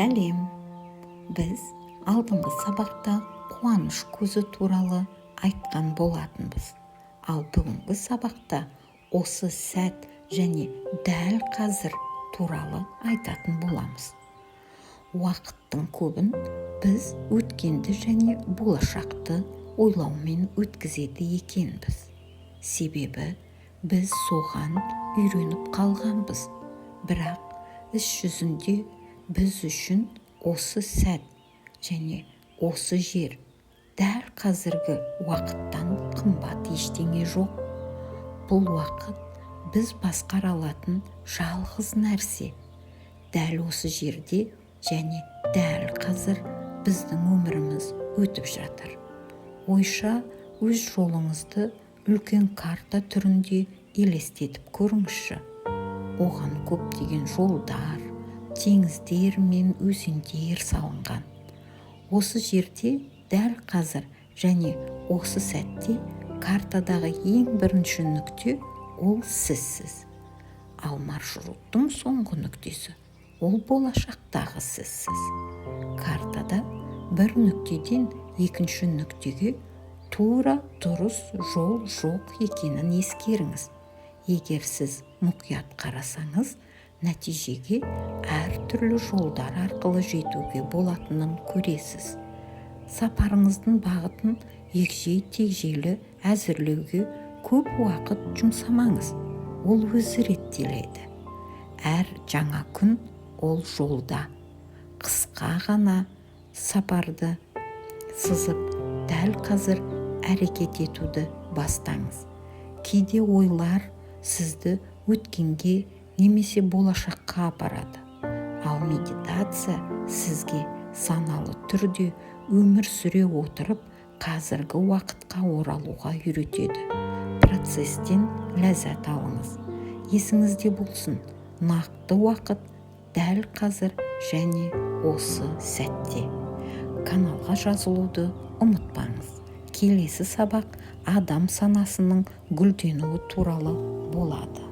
Сәлем! Біз алдыңғы сабақта қуаныш көзі туралы айтқан болатынбыз. Ал бүгінгі сабақта осы сәт және дәл қазір туралы айтатын боламыз. Уақыттың көбін біз өткенді және болашақты ойлаумен өткізеді екенбіз, себебі біз соған үйреніп қалғанбыз. Бірақ іс жүзінде біз үшін осы сәт және осы жер, дәл қазіргі уақыттан қымбат ештеңе жоқ. Бұл уақыт біз басқара алатын жалғыз нәрсе. Дәл осы жерде және дәл қазір біздің өміріміз өтіп жатыр. Ойша өз жолыңызды үлкен карта түрінде елестетіп көріңізші. Оған көптеген жолдар, теңіздер мен өзендер салынған. Осы жерде, дәл қазір және осы сәтте картадағы ең бірінші нүкте ол сізсіз. Ал маршруттың соңғы нүктесі ол болашақтағы сізсіз. Картада бір нүктеден екінші нүктеге тура дұрыс жол жоқ екенін ескеріңіз. Егер сіз мұқият қарасаңыз, нәтижеге әртүрлі жолдар арқылы жетуге болатынын көресіз. Сапарыңыздың бағытын егжей тегжейлі әзірлеуге көп уақыт жұмсамаңыз, ол өзі реттеледі. Әр жаңа күн ол жолда. Қысқа ғана сапарды сызып, дәл қазір әрекет етуді бастаңыз. Кейде ойлар сізді өткенге немесе болашаққа апарады. Ал медитация сізге саналы түрде өмір сүре отырып, қазіргі уақытқа оралуға үйретеді. Процесстен ләззат алыңыз. Есіңізде болсын: нақты уақыт дәл қазір және осы сәтте. Каналға жазылуды ұмытпаңыз. Келесі сабақ адам санасының гүлденуі туралы болады.